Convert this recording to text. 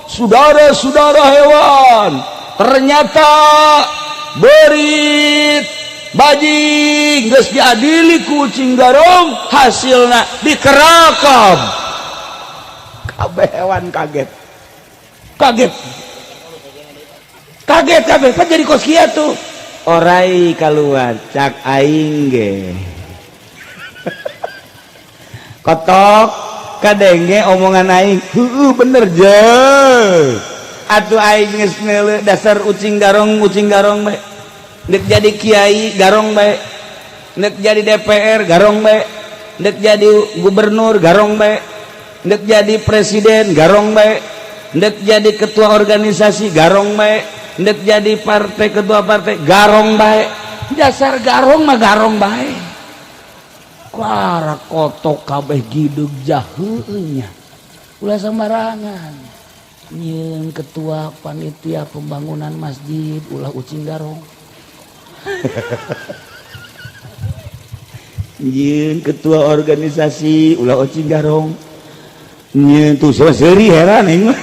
Saudara-saudara hewan, ternyata beurit bajing geus diadili ku Ucing Garong, hasilna dikerakam. Kabeh hewan kaget. Kaget. Kaget kabeh, pan jadi kos kieu tuh. Orai keluar cak aing ge. Kotok kadenge omongan aing, heueuh bener je. Atuh aing geus neuleuh dasar ucing garong bae. Nek jadi kiai garong bae. Nek jadi DPR garong bae. Nek jadi gubernur garong bae. Nek jadi presiden garong bae. Nek jadi ketua organisasi garong bae. Nek jadi partai ketua partai garong bae. Dasar garong mah garong bae. Kuara kotok kabeh gidug jaheunya. Ulah sembarangan. Nyieun ketua panitia pembangunan masjid ulah ucing garong. Nyieun ketua organisasi ulah ucing garong. Nyieun tuh seuri heran aing mah.